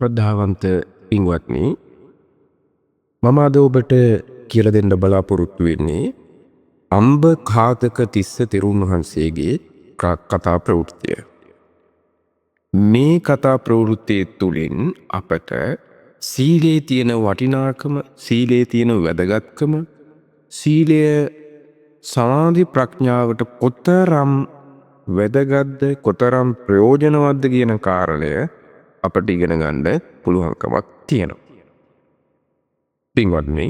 ශ්‍රද්ධාවන්ත පින්වත්නි, මම අද ඔබට කියලා දෙන්න බලාපොරොත්තු වෙන්නේ අම්බ ඝාතක තිස්ස තෙරුන් වහන්සේගේ කතා ප්‍රවෘත්තිය. මේ කතා ප්‍රවෘත්තිය තුළින් අපට සීලේ තියෙන වටිනාකම, සීලේ තියෙන වැදගත්කම, සීලය සමාධි ප්‍රඥාවට කොතරම් වැදගත්ද, කොතරම් ප්‍රයෝජනවත්ද කියන කාරණය අපට ඉගෙන ගන්න පුළුවන්කමක් තියෙනවා. පින්වත්නි,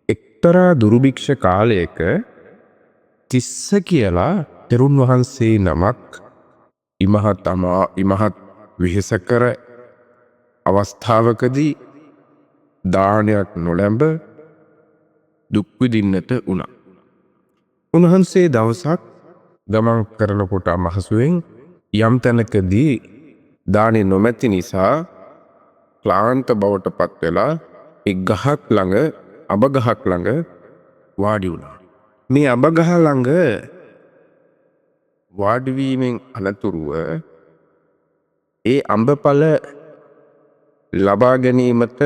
එක්තරා දුර්භික්ෂ කාලයක තිස්ස කියලා තෙරුන් වහන්සේ නමක් ඉමහත් වෙහෙසකර අවස්ථාවකදී දානයක් නොලැබ දුක් විඳින්නට වුණා. උන්වහන්සේ දවසක් ගමන් කරනකොට අමහසුවෙන් යම් තැනකදී දානෙ නොමැති නිසා ක්ලාන්ත බවට පත් වෙලා එක් ගහක් ළඟ, අඹ ගහක් ළඟ වාඩි වුණා. මේ අඹ ගහ ළඟ වාඩි වීමෙන් අනතුරුව ඒ අඹඵල ලබා ගැනීමට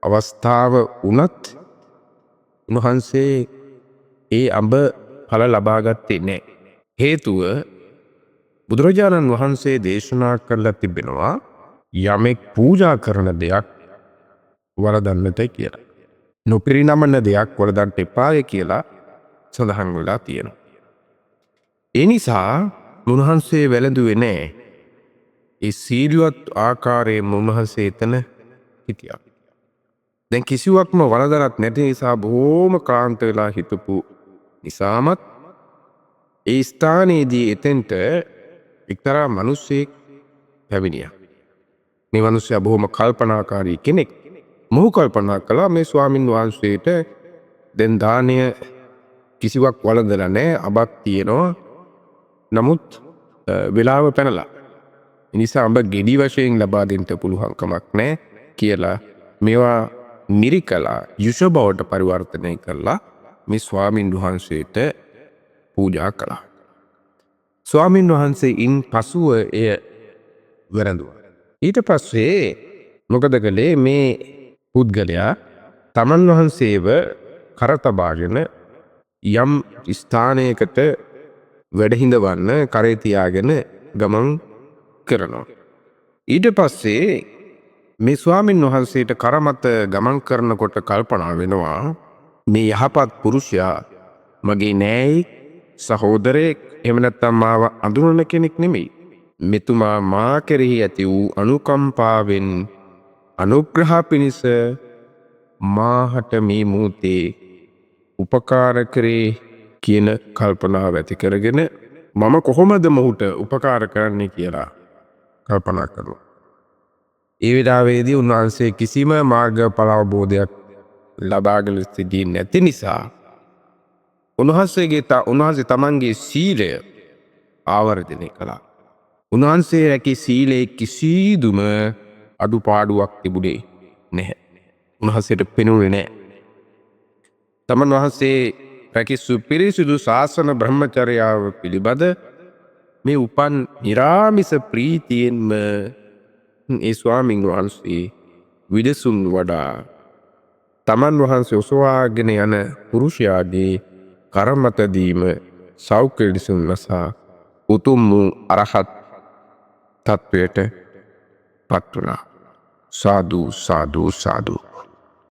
අවස්ථාව වුණත් උන්වහන්සේ ඒ අඹ ඵල ලබා ගත්තේ නෑ. හේතුව, බුදුරජාණන් වහන්සේ දේශනා කරලා තිබෙනවා යමෙක් පූජා කරන දෙයක් වළඳන්නට කියලා. නොපිරිනමන දෙයක් වළඳන්නට එපාය කියලා සඳහන් වෙලා තියෙනවා. ඒ නිසා උන්වහන්සේ වැළඳුවේ නෑ. ඒ සීලවත් ආකාරයෙන්ම උන්වහන්සේ එතන හිටියා. දැන් කිසිවක්ම වළඳලත් නැති නිසා, බොහෝම ක්ලාන්ත වෙලා හිටපු නිසාමත් ඒ ස්ථානයේදී එතෙන්ට එක්තරා මිනිස්සෙක් පැමිණියා. මේ මිනිස්සයා බොහොම කල්පනාකාරී කෙනෙක්. මොහු කල්පනා කළා මේ ස්වාමින් වහන්සේට දැන් දානය කිසිවක් වළඳලා නැහැ, අඹක් තියෙනවා. නමුත් වෙලාව පැනලා. ඒ නිසා අඹ ගෙඩි වශයෙන් ලබා දෙන්න පුළුවන් කමක් නැහැ කියලා මේවා මිරිකලා යුෂ බවට පරිවර්තනය කරලා මේ ස්වාමින් වහන්සේට පූජා කළා. ස්වාමින් වහන්සේ ඉන් පසුව එය වැළඳුවා. ඊට පස්සේ මොකද කළේ? මේ පුද්ගලයා තමන් වහන්සේව කරතබාගෙන යම් ස්ථානයකට වැඩහිඳවන්න කරේ තියාගෙන ගමන් කරනවා. ඊට පස්සේ මේ ස්වාමින් වහන්සේට කර මත ගමන් කරනකොට කල්පනා වෙනවා මේ යහපත් පුරුෂයා මගේ නෑයෙක්, සහෝදරයෙක්, එහෙම නැත්නම් මාව අඳුනන කෙනෙක් නෙමෙයි. මෙතුමා මා කෙරෙහි ඇති වූ අනුකම්පාවෙන් අනුග්‍රහ පිණිස මාහට මේ මොහොතේ උපකාර කරේ කියන කල්පනාව ඇති කරගෙන මම කොහොමද මොහුට උපකාර කරන්නේ කියලා කල්පනා කරනවා. ඒ වෙලාවේදී උන්වහන්සේ කිසිම මාර්ගඵල අවබෝධයක් ලබාගෙන සිටියේ නැති නිසා උන්වහන්සේ තමන්ගේ සීලය ආවර්ජනය කළා. උන්වහන්සේ රැකි සීලයේ කිසිදුම අඩුපාඩුවක් තිබුණේ නැහැ. උන්වහන්සේට පෙනුනේ නැහැ. තමන් වහන්සේ රැකි සුපිරිසිදු ශාසන බ්‍රහ්මචර්යාව පිළිබඳ මේ උපන් නිරාමිස ප්‍රීතියෙන්ම ඒ ස්වාමින් වහන්සේ විදසුන් වඩා තමන් වහන්සේ ඔසවාගෙන යන පුරුෂයාගේ කර මතදීම සෞඛ්‍ය විසුන් නසා උතුම් වූ අරහත් තත්වයට පත් වුණා. සාදු, සාදු, සාදු.